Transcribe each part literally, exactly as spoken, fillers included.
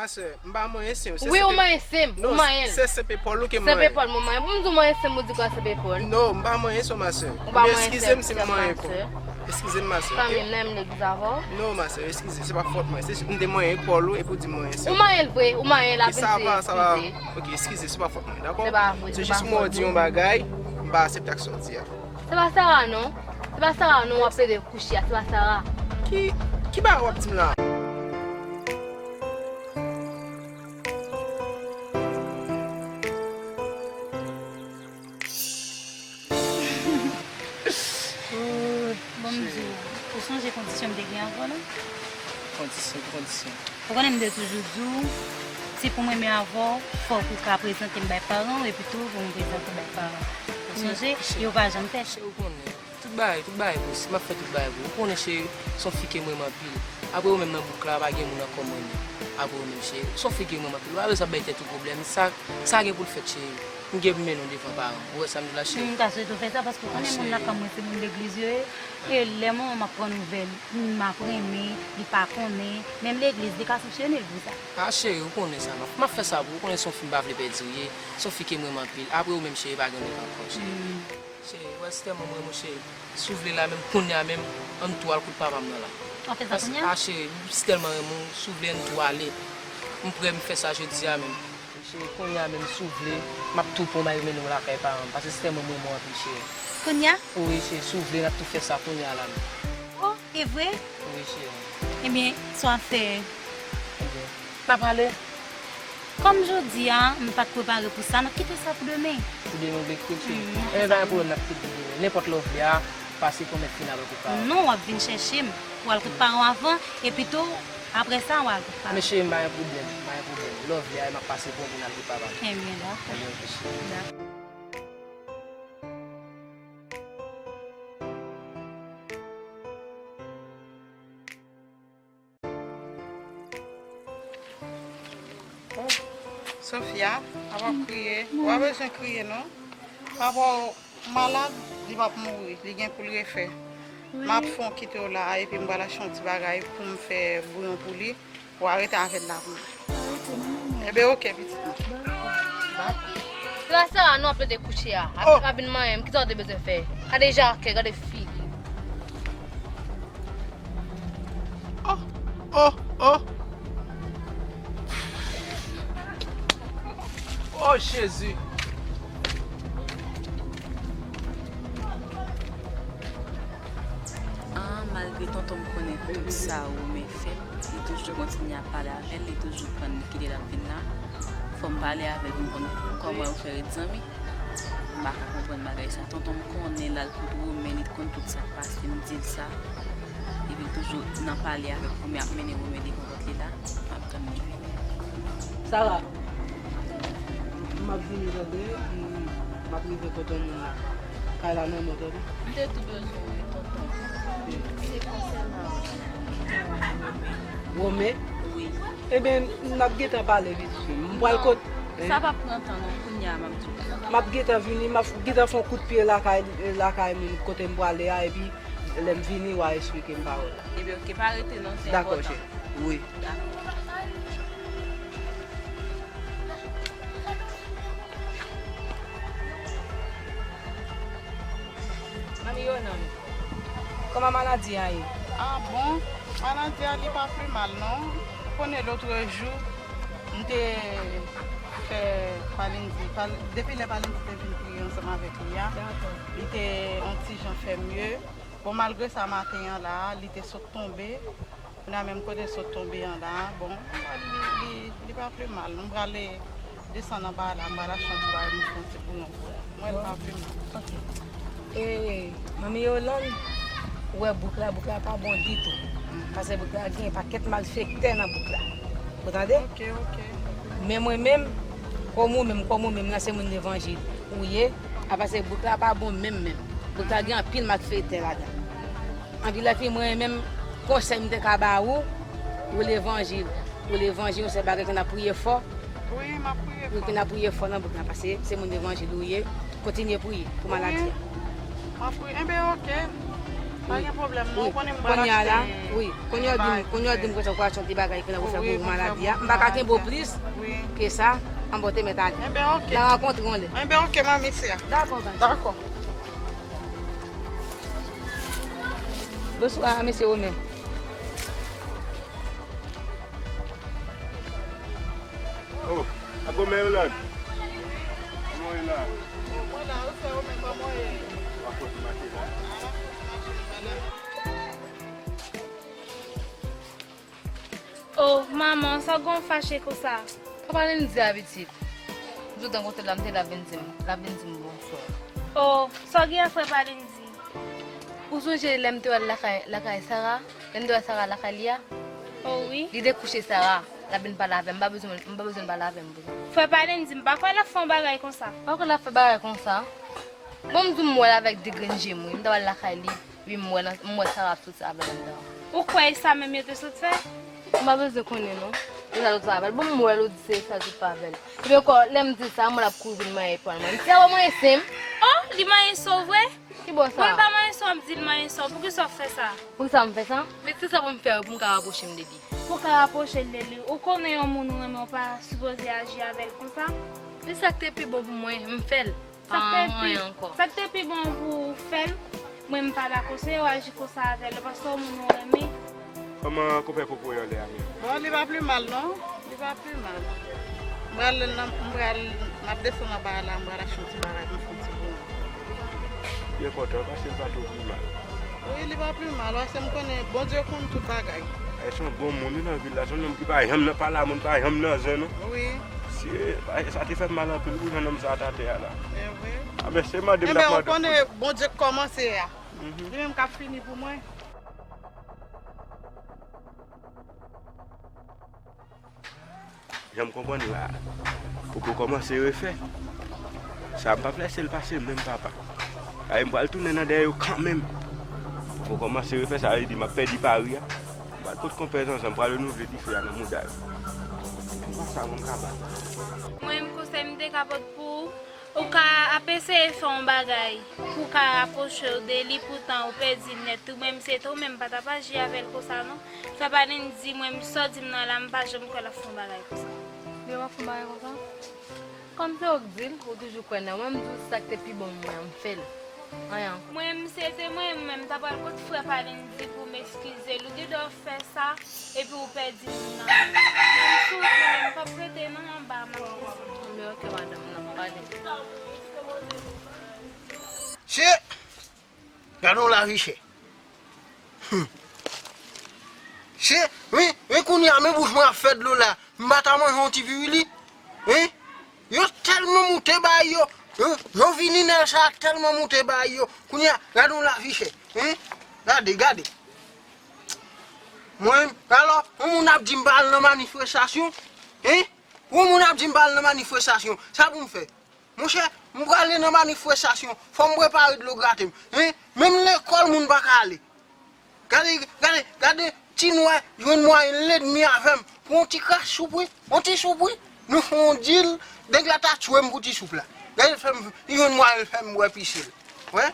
Ma sè, m pa manyen sen w. Wi, ou manyen sen m. Ou manyen l. Se senp epòl ou ke m manyen. Senp epòl mwen manyen. Pou m di w manyen sen m, ou di kwa senp epòl? Non, m pa manyen sen w, ma sè. Ou pa manyen sen m, eskize m si m manyen pa w. Eskize m, ma sè. Fanmi m nan, m legliz avè w. Non, ma sè, eskize, se pa fòt mwen. Se m te manyen epòl ou epi w di m manyen sen w. Ou manyen l vre, ou manyen l, ap vin se eskize. Ok, eskize, se pa fòt mwen, dakò? Se pa vre, se pa fòt mwen. Se jis mwen w di yon bagay, m pa aksepte ak sa w di a. Se pa Sara non. Se pa Sara non, w ap plede kouche a, se pa Sara. Ki, ki bagay w ap di m la? Bon, m di w, ou sonje kondisyon m te gen avè w la? Kondisyon, ki kondisyon? Ou konnen m te toujou di w, si pou m renmen avè w, fòk ou ka prezante m bay paran w, epi tou pou m prezante w bay paran w. Ou sonje? E ou pa janm fè. Cheri, ou konnen, tout bagay, tout bagay posib, m ap fè tout bagay pou ou. Ou konnen, cheri, se yon fi ke m renmen anpil. Apre ou menm nan bouk la, pa gen moun ankò m renmen. Apre ou menm, cheri, se yon fi ke m renmen anpil. Ou pa bezwen ap bay tèt ou pwoblèm. Sa, sa gen pou l fèt, cheri. M gen pou m mennen w devan paran m. Ou wè sa m di w la, cheri? M ta swete w fè sa, paske ou konnen moun lakay mwen se moun legliz yo ye. E lè manman m ap pran nouvèl, m ap renmen, li pa konnen, menm legliz, li ka sanksyone l pou sa. A, cheri, ou konnen sa, m ap, m ap fè sa pou ou. Ou konnen se yon fi m pa vle pèdi w ye, se yon fi ke m renmen anpil. Apre ou menm, cheri, pa gen lòt ankò, cheri. Cheri, ou wè si tèlman m renmen w, cheri, si w vle la menm, kounye a menm, ann tou al kot papa m nan la. W ap fè sa kounye a? A, cheri, si tèlman renmen w, si w vle, ann tou ale. M prè, m fè sa jodi a menm. Cheri, kounye a menm, si w vle, m ap tou pran w, m al mennen w lakay paran m, paske se tèlman m renmen w anpil, cheri. Kounye a? Wi, cheri, si w vle, n ap tou fè sa kounye a la menm. Oh, e vre? Wi, cheri. Ebyen, sa w ap fè? Ebyen, n a pale. Kòm jodi a, m pa t prepare pou sa, n ap kite sa pou demen. Pou demen, w vle kite l, cheri? Ebyen, pa gen pwoblèm, n ap kite l pou demen. Nenpòt lè w vle a, pase pran mèt final ou kot paran. Non, w ap vin chèche m. W al kot paran w avan, epi tou, apre sa, w al kot paran. Men cheri, m pa gen pwoblèm, m pa gen pwoblèm. Lè w vle a, m ap pase pran w pou n al kot papa m. Ebyen, dakò. Ebyen, oke, cheri. Dakò. Oh, Sofia, apa w ap kriye? Ou pa bezwen kriye, non. Papa w malad, li p ap mouri, li gen pou l refè. M ap fè w kite w la a, epi m pral achte yon ti bagay pou m fè bouyon pou li. Ou a rete avè l la pou mwen. Enben, oke, pitit mwen. Dakò. Se pa Sara non ap plede kouche a. Ap, ap vin manyen m, kisa w te bezwen fè? Gade jan kè, gade figi. Oh, oh, oh. Oh, Jezi. Ah, malgre tonton m konnen tout sa Romain fè, li toujou kontinye ap pale avè l, li toujou pran li kite l ap vin la. Fò m pale avè l pou m konn kòman yo fè ret zanmi. M pa ka konprann bagay sa. Tonton m konnen l al kot Romain, li konn tout sa k pase, m di l sa. Epi l toujou nan pale avèk Romain, ap mennen Romain devan pòt li la, m ap tann li vini. Sara, m ap vini tande, m, m ap rive kote moun la. Kay la nan men w tande. M te tou bezwen w wi, tonton. Se konsènan Romain. Wi. Ebyen, n ap gentan pale pitit fi m. M pral kot. Sa p ap pran tan non, kounye a m ap di w. M ap gentan vini, m ap gentan fè yon kout pye lakay, lakay moun kote m prale a, epi lè m vini, w a esplike m pawòl la. Ebyen, oke, pa rete non, se enpòtan. Dakò, cheri. Wi. Dakò. Manmi Yolande, kòman maladi a ye? Ah bon, maladi a li pa pi mal non. Ou konnen lòt jou, m te fè Palendy, Pal-, depi lè Palendy te vin priye ansanm avèk li a, li te yon ti jan fè mye. Bon, malgre sa, maten an la a, li te sot tonbe. Kounye a menm kote l sot tonbe an la a, bon, li, li, li pa pi mal. M prale desann anba la, m pral achte yon ti bagay, m fè yon ti bouyon pou li. Mwen, li pa pi mal. Ok. E, manmi Yolande, ou wè bouk la, bouk la pa bon ditou. Paske bouk la gen pakèt malfektè nan bouk la. Ou tande? Ok, ok. Men mwen menm, kòm ou menm, kòm ou menm, nan se moun levanjil ou ye, a paske bouk la pa bon menm, menm. Bouk la gen anpil malfektè ladan. Anpil lè fi mwen menm, konsèy m te ka ba ou, ou levanjil. Ou levanjil, se bagay ke n ap priye fò. Wi, m ap priye fò. Wi, ke n ap priye fò nan bouk la, paske se moun levanjil ou ye. Kontinye priye pou maladi a. Wi, m ap priye. Enben, oke. Pa gen pwoblèm, non, ou konnen m pral achte. Wi, kounye a di m, kounye a di m konsa ou pral achte yon ti bagay ki nan pou fè pou maladi a. M pa ka kenbe w plis ke sa, anba w te mèt ale. Enben, oke. N a rankontre yon lè. Enben, oke, manmi, se a. Dakò, baz. Dakò. Bonswa, mesye Romen. Oh, a kòman yo la? Kòman yo la? Mwen la, ou fè ou men kòman ye? Ou a fòs mache la? Oh, manman, sa gon fache konsa? Papa Lindsay a pitit. M tout rankontre l la, m te la vin di m, la vin di m bonswa. Oh, sa w gen a frè pa Lindsay? Ou sonje lè m te al lakay, lakay Sara? Lè m te wè Sara lakay li a? Oh wi. Li te kouche Sara. L ap vin pale avè m. M pa bezwen, m pa bezwen pale avè m pou sa. Frè pa Lindsay, m pa kwè l ap fè yon bagay konsa. Pa kwè l ap fè bagay konsa? Bon, m di w m wè l avèk de grenn je m wi. M t al lakay li. Wi, m wè nan, m wè Sara ap soti avè l anndan. Ou kwè e sa menm yo te sot fè? M pa bezwen konnen non. E sa l t fè avè l. Bon, m wè l ou di se sa l t fè avè l. Epi ankò, lè m di sa, m wè l ap kouri vin manyen pran mwen. M di, a wè manyen sen m. Oh, li manyen sen w vre? Ki bò sa? Mwen pa manyen san w ap di l manyen san w. Poukisa w fè sa? Poukisa m fè sa? Men se sa pou m fè wi pou m ka rapwoche m de li. Pou w ka rapwoche l de li, ou konnen yon moun ou renmen w pa sipoze aji avè l konsa. Men sa k te pi bon pou mwen, m fè l. Pa anyen ankò. Sa k te pi bon pou w fè l, mwen m pa dakò. Se yo aji konsa avè l, paske yon moun ou renmen. Kòman konpè Popo ye anlè a menm? Bon, li pa pli mal non. Li pa pli mal. M pral nan, m pral, m ap desann anba a la, m pral achte yon ti bagay pou m fè yon ti bonè. Byen kontan, paske l pa twò pli mal. Wi, li pa pli mal, paske m konnen Bondye konn tout bagay. E se yon bon moun wi nan vil la, se yon nonm ki pa janm nan pale a moun, pa janm nan zen non. Wi. Si, e, sa te fè m mal anpil pou jan nonm sa a t atè a la. Enben. A, men se mande m t ap mande. Enben, ou konnen Bondye k kòmanse a. Li menm k ap fini pou mwen. Jan m konprann la, Popo kòmanse refè. Sa m p ap lèse l pase menm papa. Ay, m pral tounen nan dèyè yo kanmenm. Popo kòmanse refè, sa vle di m ap pèdi pari a. M pral kot konpè Zanzan, m pral renouvle dife a nan mouda yo. M pa sa moun ka bat. Mwen, m konsèy m te ka pot pou ou. Ou ka ap eseye fè yon bagay pou w ka rapwoche w de li, poutan ou pèdi l nèt tou. Mwen, m se te ou menm, m pa t ap aji avè l konsa non. Frè Palin di mwen, m sa w di m nan la, m pa janm kwè l ap fè yon bagay konsa. Li p ap fè yon bagay konsa? Kòm se ou k di l, ou toujou kwè nan mwen, m di w sa k te pi bon pou mwen an, m fè l. Anyen ankò. Mwen, m se te mwen, mwen, m ta pral kot frè Palin di pou m eskize l. Ou gen dwa fè sa, epi ou pèdi moun nan. Mwen, m sou wout mwen, m p ap rete non anba, m ap desann. Anben, oke, madanm, n ap pale. Che! Gade yon lavi chè. Hum. Che, wi, wi, kounye a, men bouch mwen ap fè dlo la. M pa ta manje yon ti piwili. Wi. Yo tèlman moute bay yo. Wi. Yo vini nan sa tèlman moute bay yo. Kounye a, gade yon lavi chè. Wi. Gade, gade. Mwen, alò, yon moun ap di m pa al nan manifestasyon. Wi. Yon moun ap di m pa al nan manifestasyon. Sa pou m fè? Monchè, m prale nan manifestasyon, fò m prepare dlo grate m. Hein? Menm lekòl moun pa ka ale. Gade, gade, gade, ti nwè jwenn mwayen l edmi avè m pou yon ti kras soup wi, yon ti soup wi. Nou fè yon dil, nèg la ta tchwe m pou ti soup la. Gade l fè m, li jwenn mwayen l fè m bwè pise l. Wè?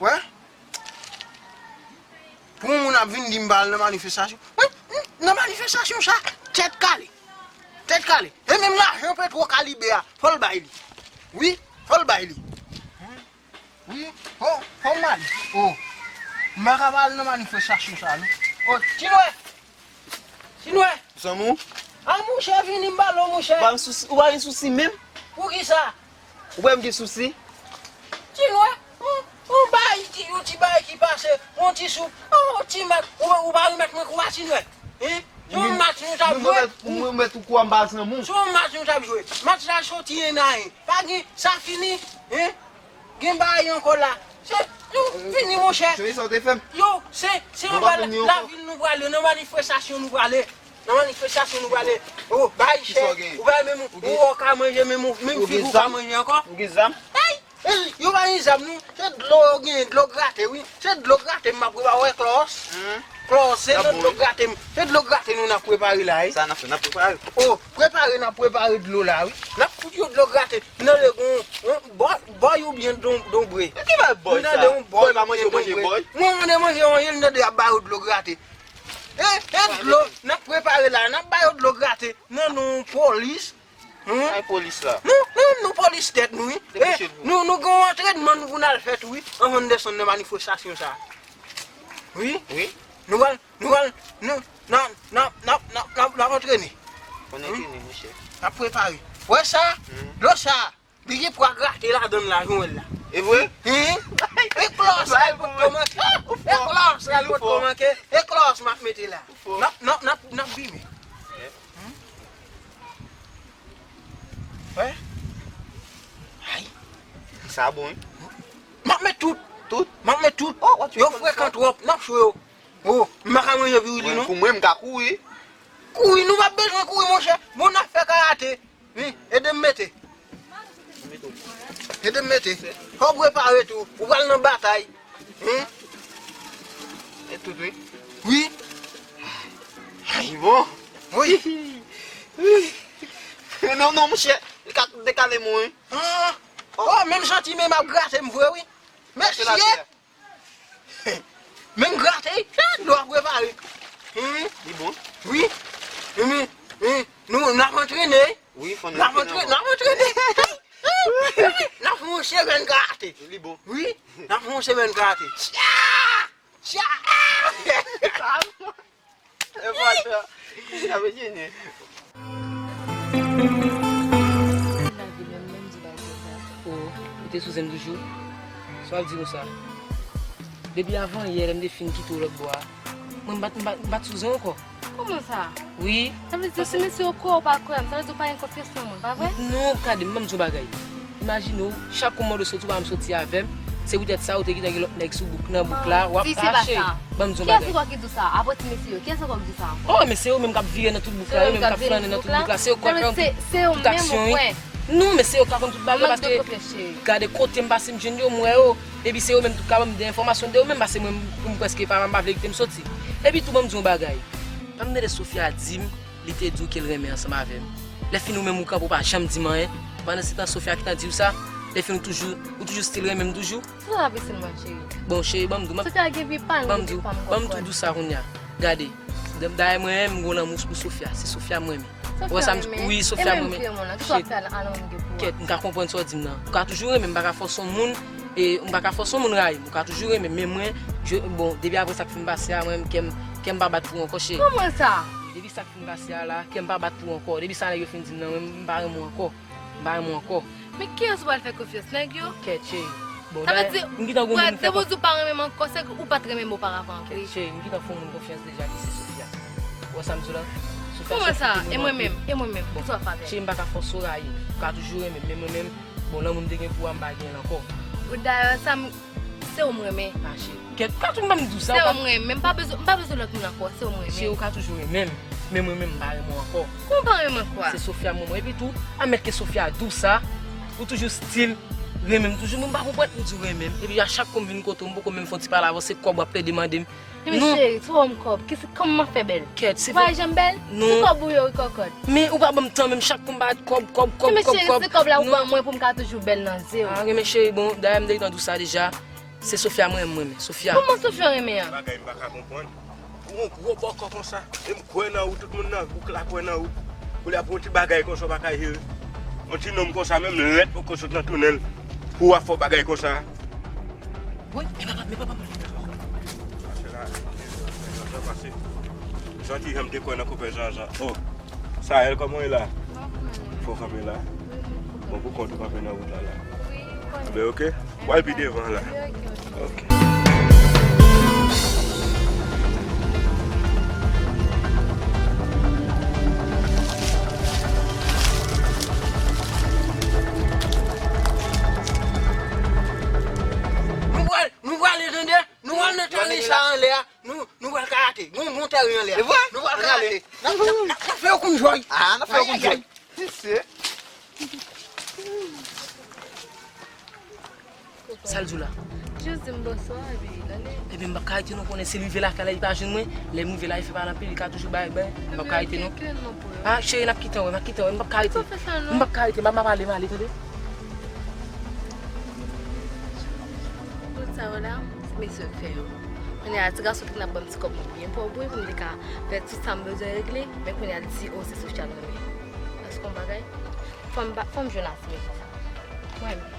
Wè? Pou yon moun ap vin di m pa al nan manifestasyon. Wi, nan manifestasyon sa, tèt kale. Tèt kale. E menm lajan Petro Karibe a, fò l bay li. Wi, fò l bay li. Wi, fò, fò m bay li. Oh, m pa ka pa al nan manifestasyon sa non. Oh, Tinwè! Tinwè! Zanmi w? A monchè, vini m pale w, monchè. Ou pa gen sousi, ou pa gen sousi menm? Poukisa? Ou wè m gen sousi? Tinwè, yon, yon bagay ki, yon ti bagay ki pase, yon ti soup, yon ti mat, ou, ou pa remèt mwen kou a Tinwè? Hein? Se yon match nou t ap jwe. Mwen remèt ou kou a m pa zanmi w. Se yon match nou t ap jwe. Match la soti en a en. Pa gen, sa fini. Hein? Gen bagay ankò la. Se, nou fini, monchè. Cheri, sa w te fè m? Yo, se, se anba lavil nou prale, nan manifestasyon nou prale. Nan manifestasyon nou prale. Oh, bay chè. Ou bay menm, ou wè w ka manje, menm, menm figi w ka manje ankò. Ou gen zam? Hey! Hey, yo pa gen zam, non. Se dlo yo gen, dlo grate, wi. Se dlo grate, m ap prepare klòs. Klò, se nan dlo grate, se dlo grate nou n ap prepare la, wi. Sa n ap fè, n ap prepare. O, prepare, n ap prepare dlo la, wi. N ap fout yo dlo grate. Nan le gon, yon bò, bòy oubyen don, donbre. E ki bay bòy sa? Bòy pa manje, manje bòy. Mwen, mwen manje, manje, l nan de ap ba yo dlo grate. E, e dlo, n ap prepare la, n ap ba yo dlo grate. Nan non polis. Hmm? Ay polis la. Nou, nou, nou polis tèt nou, wi. Eh, nou, nou gen yon antrènman nou pou n al fè tou, wi. Anvan n desann nan manifestasyon sa. Wi. Wi. Nou pral, nou pral, nou, n ap, n ap, n ap, n ap, n ap antrene. N ap antrene, monchè. N ap prepare. Wè sa? Dlo sa. Li gen pwa grate ladan l la, jan w wè l la. E vre? Hein? E klòs la, l potko manke. E klòs la, l potko manke. E klòs m ap mete la. N ap, n ap, n ap, n ap bimen. Wè? Ay. Sa bon, wi. M ap met tout. Tout? M ap met tout. Oh, yo frekan twòp. N ap cho yo. Oh, m pa ka manje virili, non. Pou mwen, m ka kouri. Kouri, nou p ap bezwen kouri, monchè. Bon, n ap fè karate. Wi, ede m mete. Ede m mete. Fò w prepare tou. Ou pral nan batay. Hein? E tout, wi. Wi. Ay, bon. Wi. Non, non, monchè. Li ka dekale mwen, wi. Ah. Oh, menm santi menm ap grate m vre, wi. Mesye. Menm grate, chan dlo ap prepare. Li bon? Wi. Wi, wi. Nou, n ap antrene. Wi, fò n antrene. N ap antrene, n ap antrene. N ap fè yon seren grate. Li bon. Wi, n ap fè yon seren grate. Tcha! Tcha! E pa sa. Sa vle di, ne. Nan vi menm, menm di bagay sa. O, ou te sou zen m toujou? Sa w ap di konsa? Depi avan yè, lè m te fin kite w lòt bò a, mwen m pa t, m pa t, m pa t sou zen w ankò. Kòman sa? Wi. Sa vle di, si mesye yo kwè w pa kwè m, sa vle di w pa gen konfyans nan mwen, pa vre? Non, gade, m ban m di w bagay. Imajine w, chak kou m mande w soti, w pa janm soti avè m, se poutèt sa ou te gentan gen lòt nèg sou bouk, nan bouk la, w ap kache. Ban m di w bagay. Kiyès ankò ki di w sa? Apre ti mesye yo, kiyès ankò ki di w sa ankò? O, men se yo menm k ap vire nan tout bouk la, yo menm k ap flannen nan tout bouk la, se yo k ap fè tout aksyon, wi. Non, men se yo k ap fè tout bagay, paske gade kote m pase, m jwenn yo, m wè yo. Epi se yo menm tou k ap ban m de enfòmasyon de yo menm, paske mwen, pou m prèske pa, m pa vle kite m soti. Epi tou, ban m di w yon bagay. Ann tande Sofia di m, li te di w ke l renmen ansanm avè m. Lè fini ou menm ou kanpe ou pa janm di m anyen. Pandan se tan Sofia ki t ap di w sa, lè fini ou toujou, ou toujou still renmen m toujou. Sou la pi sèlman, cheri. Bon, cheri, ban m di w, Sofia gen vi pa l, ban m di w, ban m tou di w sa kounye a. Gade, dayè mwen menm, m gon lanmou pou Sofia. Se Sofia mwen renmen. Ou wè sa m di? Wi, Sofia mwen renmen. Cheri, kèt, m ka konprann sa w di m nan. Ou ka toujou renmen m, m pa ka fòse yon moun, e m pa ka fòse yon moun rayi m. Ou ka toujou renmen m, men mwen, je, bon, depi apre sa k fin pase a, mwen, kè m, kè m pa bat pou ou ankò, cheri. Kòman sa? Depi sa k fin pase a la, kè m pa bat pou ou ankò. Depi sa nèg yo fin di m nan, mwen, m pa renmen w ankò. M pa renmen w ankò. Men kiyès ou pral fè konfyans, nèg yo? Kèt, cheri. Bon, sa vle di, m gentan gon moun m fè konfyans. Depi w di w pa renmen m ankò, se ke ou pa t renmen m oparavan, wi. Kèt, cheri, m gentan fè yon moun konfyans deja ki se Sofia. Ou wè sa m di w la? Sofia se fi ki pou mwen anpil. Kòman sa? E mwen menm? E mwen menm? Bon, cheri, m pa ka fòse w rayi m. Ou ka toujou renmen m, men mwen menm, bon, lanmou m te gen pou ou a, m pa gen l ankò. Dayè, sa m Se ou m renmen. A, cheri. Kèt, pa tou m pa m di w sa. Se ou m renmen. M pa bezwen, m pa bezwen lòt moun ankò. Se ou m renmen. Cheri, ou ka toujou renmen m. Men mwen menm, m pa renmen w ankò. Kòman w pa renmen m ankò? Se Sofia mwen renmen. Epi tou, a mèt ke Sofia di w sa, ou toujou still renmen m toujou. Mwen m pa konprann pou di w renmen m. Epi a chak kou m vin kote w, m poko menm fè yon ti pale avè w, se kòb w ap plede mande m. Men cheri, twò m kòb. Kisa, kòman m ap fè bèl? Kèt, se pa janm bèl? Non. Se kòb ou yo, wi, kòkòt. Men ou pa ban m tan menm, chak kou m pa kòb, kòb, kòb, kòb, kòb. Men cheri, se kòb la ou ban mwen pou m ka toujou bèl nan zye w. A, renmen cheri, bon, dayè m te gentan di w sa deja. Se Sofia mwen renmen, mwen renmen. Sofia. Kòman Sofia renmen an? Bagay m pa ka konprann. Ou yon gwo bòkò konsa. E m kwè nan ou, tout moun nan bouk la kwè nan ou. Koulye a pou yon ti bagay konsa w pa ka jere. Yon ti nonm konsa, menm lèt poko sot nan tounèl. Pou w ap fè yon bagay konsa. Woy, men papa m, men papa m. Pase la, Jean Jean pase. Jean Jean, m te kwè nan konpè Jean Jean. Oh. Sahel, kòman w ye la? Fò w kanpe la. Bon, pou kont ou kanpe nan wout la la. Anben, oke. W al pi devan la. Oke. Nou pral, nou prale, tande? Nou pral nan teren sa anlè a. Nou, nou pral karate. Gon, gon teren anlè a. E vre? Nou pral karate. N ap, n ap, n ap, n ap fè yo konn jòy. A, n ap fè yo konn jòy. Ayayay. Ti se. Sa l di w la? Jis di m bonswa epi l ale. Ebyen m p ap ka rete non, konnen si l rive lakay la li pa jwenn mwen, lè m rive la li fè pale anpil, li ka toujou bay bay, m p ap ka rete non. Ah cheri n ap kite w wi, n ap kite w wi, m p ap ka rete. M p ap ka rete, m ap ale, m ale tande. Tout sa yo la, se mesye k fè yo. Kounye a ti gason ki nan ban m ti kòb mwen byen pwòp wi pou m te ka fè tout sa m bezwen regle, men kounye a l di o se sosyal mwen ye. Èske yon bagay? Fò m jwenn a ti mesye sa. Mwen menm.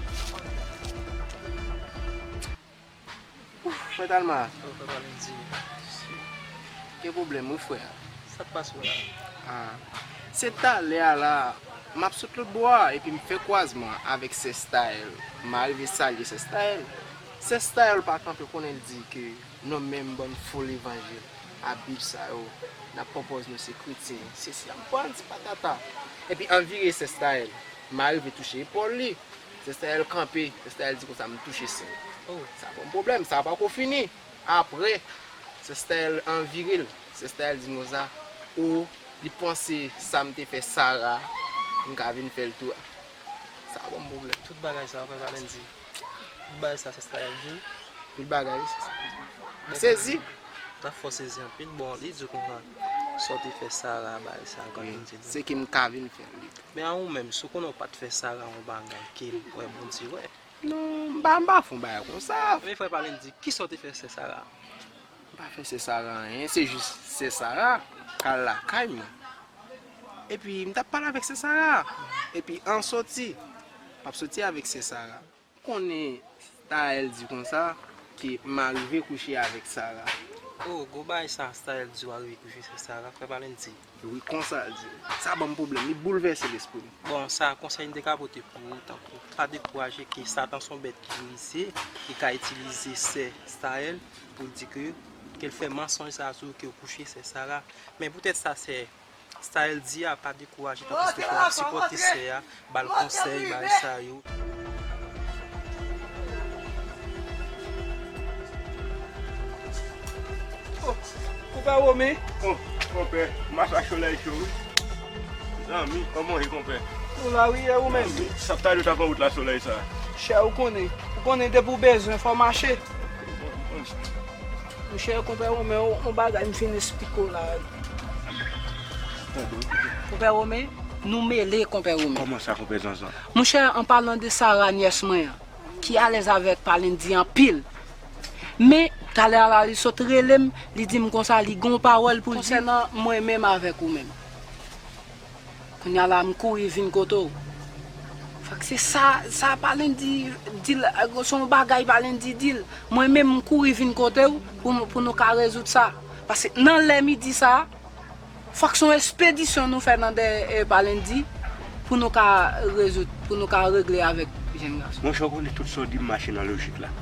Frè Talma. Gen pwoblèm wi frè. Sa k pase w la? Ah. Se talè a la, m ap sot lòt bò a epi m fè kwazman avèk Sè Style. M arive salye Sè Style. Sè Style pa kanpe konnen l di ke nou menm bann fo levanjil, abib sa yo, n ap pwopòz nou se kretyen, sesi, m pran ti patata. Epi an vire Sè Style, m arive touche epòl li. Sè Style kanpe, Sè Style di konsa m touche sen. Sa pa yon pwoblèm, sa pako fini. Apre, Sè Style an vire l, Sè Style di m konsa, o, li panse sa m te fè Sara, m ka vin fè l tou. Sa pa yon pwoblèm. Tout bagay sa, frè Valendy. Tout bagay sa, Sè Style di w. Tout bagay, Sè Style di m. M sezi. Sa fè w sezi anpil. Bon, li di w konsa, sa w te fè Sara, bagay sa, ankò vin di l. Se ke m ka vin fè l li tou. Men a ou menm, si w konnen w pa t fè Sara yon bagay ke m kwè Bondye wè. Non, m pa, m pa fè yon bagay konsa. Men frè Valendy, kisa w te fè sè Sara? M pa fè sè Sara anyen, se jis sè Sara k al lakay mwen. Epi m t ap pale avèk sè Sara. Epi an soti, m ap soti avèk sè Sara. Ou konnen Staël di konsa ke m arive kouche avèk Sara. Oh, gwo bagay sa Staël di w arive kouche sè Sara, frè Valendy. Wi, konsa l di. Sa ban m pwoblèm, li boulvèse lespri m. Bon, sa konsèy m te ka pote pou ou, tankou, pa dekouraje ke Satan se yon bèt ki rizye, li ka itilize sè Staël pou l di ke, ke l fè mansonj sa sou ou ke w kouche sè Sara. Men poutèt sa sè Staël di a, pa dekouraje, tankou se w ap sipòte sè a, ba l konsèy, bagay sa yo. Oh, konpè Romen. Oh, konpè, mache ak solèy cho wi. Zanmi, kòman w ye konpè? Nou la wi, e ou menm? Sa ta yo ta pran wout la solèy sa. Chè, ou konnen, ou konnen depi w bezwen fò w mache. Monchè, konpè Romen, yon bagay m fin esplike w la. Konpè Romen, nou mele, konpè Romen. Kòman sa, konpè Zanzan? Monchè, an palan de Sara, nyès mwen an, ki alèz avèk Palendy anpil. Men, talè a la, li sot rele m, li di m konsa, li gen yon pawòl pou l di konsènan mwen menm avèk ou menm. Kounye a la, m kouri vin kote w. Fòk se sa, sa Palendy di l, se yon bagay Palendy di l. Mwen menm, m kouri vin kote w pou, pou nou ka rezoud sa. Paske nan lè midi sa, fòk se yon espedisyon nou fè nan dèyè Palendy pou nou ka rezoud, pou nou ka regle avèk jèn gason. Monchè, w konnen tout sa w di m mache nan lojik la.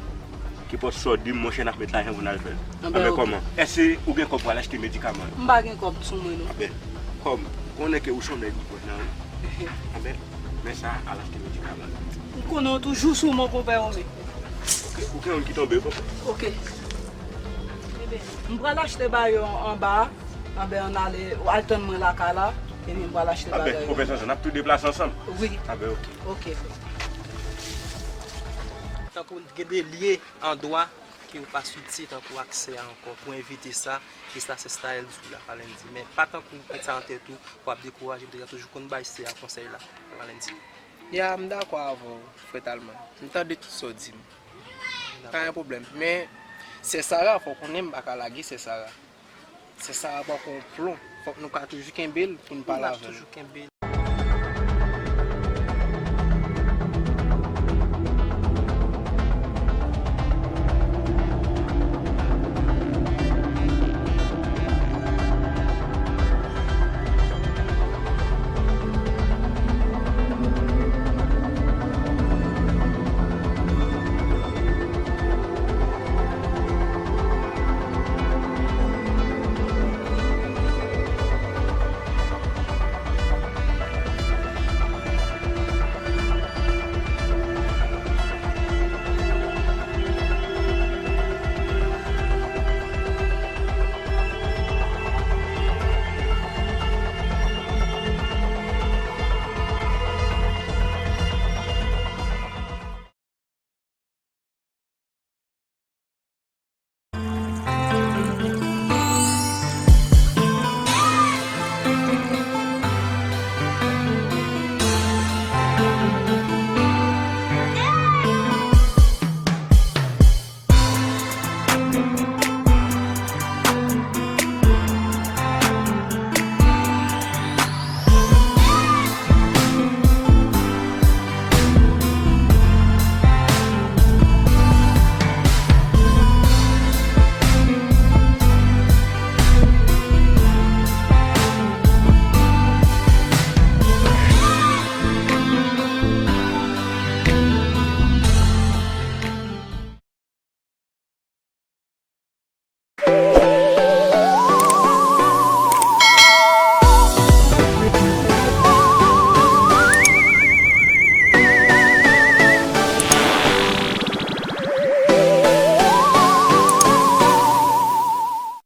Kenpòt sa w di m, monchè, n ap met lajan pou n al fè l. Anben kòman? Èske ou gen kòb pou al achte medikaman yo? M pa gen kòb sou mwen non. Anben, kòm ou konnen ke ou se yon nèg ki pwòch nan ri. Anben, men sa, al achte medikaman yo. M konnen w toujou sou mwen, konpè Romen. Oke, ou gen youn ki tonbe, konpè. Oke. Enben, m pral achte ba yo anba a. Anben, ann ale, al tann mwen lakay la. Epi m pral achte bagay yo. Anben, konpè Zanzan, n ap tou deplase ansanm. Wi. Anben, oke. Oke. Tankou gen de lye an dwa ke ou pa swiche tankou aksè a ankò pou envite sa, e sa se Staël di w la, Palendy. Men pa tankou w met sa nan tèt ou pou w ap dekouraje, m te ka toujou konn bay sè a konsèy la, Palendy. Ya, m dakò avè w, frè Talman. M tande tout sa w di m. Pa gen pwoblèm. Men, sè Sara, fò w konnen m pa ka lage sè Sara. Sè Sara poko yon plon. Fòk nou ka toujou kenbe l pou n pale avè l.